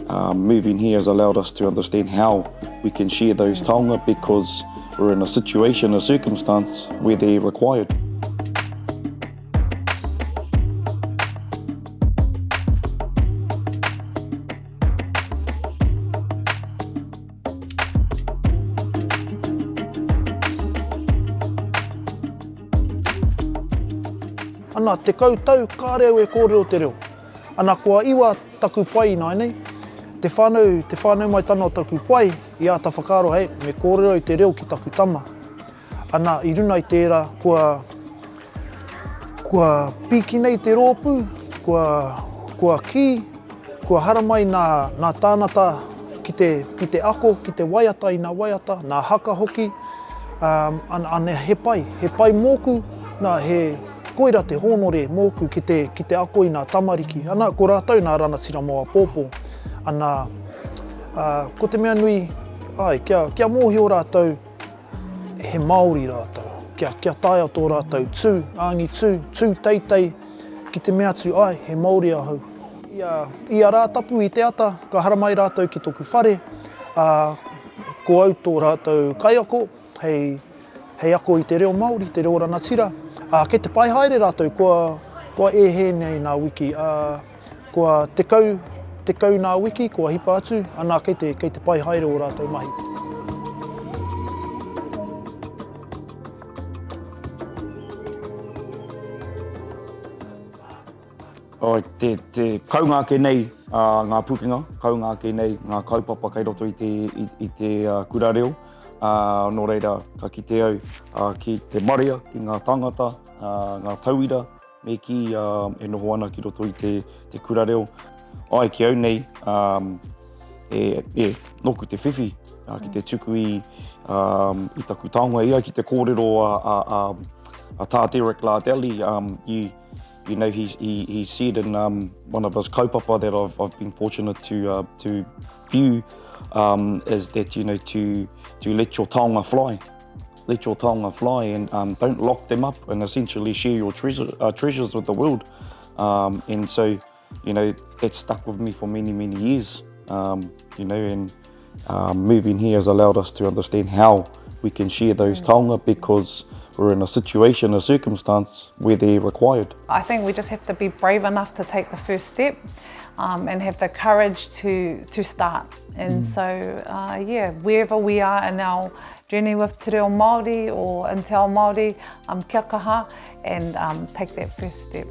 Um, moving here has allowed us to understand how we can share those taonga because we're in a situation, a circumstance where they're required. Ana, 10 tau kāre au e kōrero te reo. Ana, kua iwa taku pai ināianei. Te whānau, te whānau mai tana o taku pai, i āta whakaaro, hei, me kōrero i te reo ki taku tama. Ana, i runa i tērā, kua, kua pīki nei te rōpū, kua, kua kī, kua haramai nā, nā tānata ki te, ki te ako, ki te waiata i nā waiata, nā haka hoki, um, ana, ana, he pai, he pai mōku, nā, he, koira te hōnore mōku ki te, ki te ako i nā tamariki. Ana, ko rātou nā ranatira mō āpōpō. Ana, ā, ko te mea nui, āe, kia, kia mōhio rātou, he Māori rātou, kia, kia taea tō rātou tū, āngitū, tū teitei, ki te mea atu, āe, he Māori ahau. I a, i a Rātapu i te ata, ka haramai rātou ki toku whare, ā, ko au tō rātou kaiako, hei, hei ako i te reo Māori, te reo ranatira, ā, kei te pai haere rātou, kua, kua ēhē nei nā wiki, ā, Kua tekau, tekau nā wiki, kua hipa atu, anā kei te, kei te pai haere ō rātou mahi. Oh, te, te kaunga ake nei uh, ngā pūkenga, kaunga ake nei ngā kaupapa kei roto i te, i, i te uh, kura reo. Uh, nō reira, ka kite au uh, ki te marea, ki ngā tāngata, uh, ngā tauira, Me kī e noho ana ki roto i te, te kura reo. Ai, ki au nei, um, e, e, nōku te whiwhi uh, ki te tuku i, um, i taku taonga ia ki te kōrero a, a, a, a tā Derek Lardelli. Um, you, you know, he, he, he said in um, one of his kaupapa that I've, I've been fortunate to, uh, to view um, is that, you know, to, to let your taonga fly. Let your taonga fly and um, don't lock them up and essentially share your treasure, uh, treasures with the world. Um, and so, you know, that stuck with me for many, many years, um, you know, and um, moving here has allowed us to understand how we can share those mm. taonga because we're in a situation, a circumstance where they're required. I think we just have to be brave enough to take the first step um, and have the courage to, to start. And mm. so, uh, yeah, wherever we are in our journey with Te Reo Māori or in Te Ao Māori, um, kia kaha and um, take that first step.